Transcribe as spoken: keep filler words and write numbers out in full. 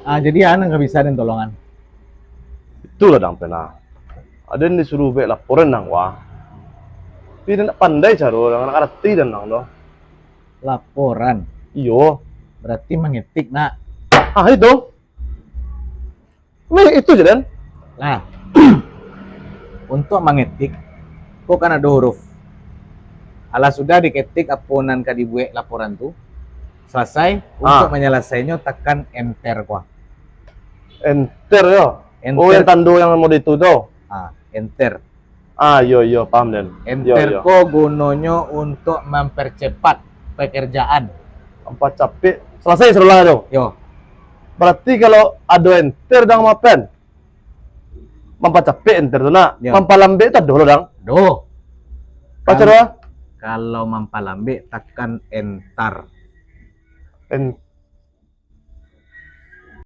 Ah, jadi a nan ka bisa den tolongan? Itulah dang pernah. Aden disuruh buek laporan dang wah. Tapi den ndak pandai caro dang, ndak ngarati den dang doh. Laporan? Iyo. Berarti mangetik nak. Ah, itu. Meh, itu je den. Nah, untuk mangetik, ko kan ado huruf. Alah sudah diketik apo nan ka dibuek laporan tu, selesai, untuk Ah. manyalasainyo takan enter ko. Enter yo. Enter. Oh, yang tando yang mode itu tu. Ah, enter. Ah, iyo, iyo, paham den. Iyo, Enter iyo. ko gunonyo untuk mempercepat pekerjaan. Mampacapek. Selesai sudah lah tu. Yo. Berarti kalau ado enter dang mapen, mampacapek enter tu nak. Yo. Mampalambek tu ado lo dang. Doh. Baca Kal- doh. Kalau mampalambek takan enter. En-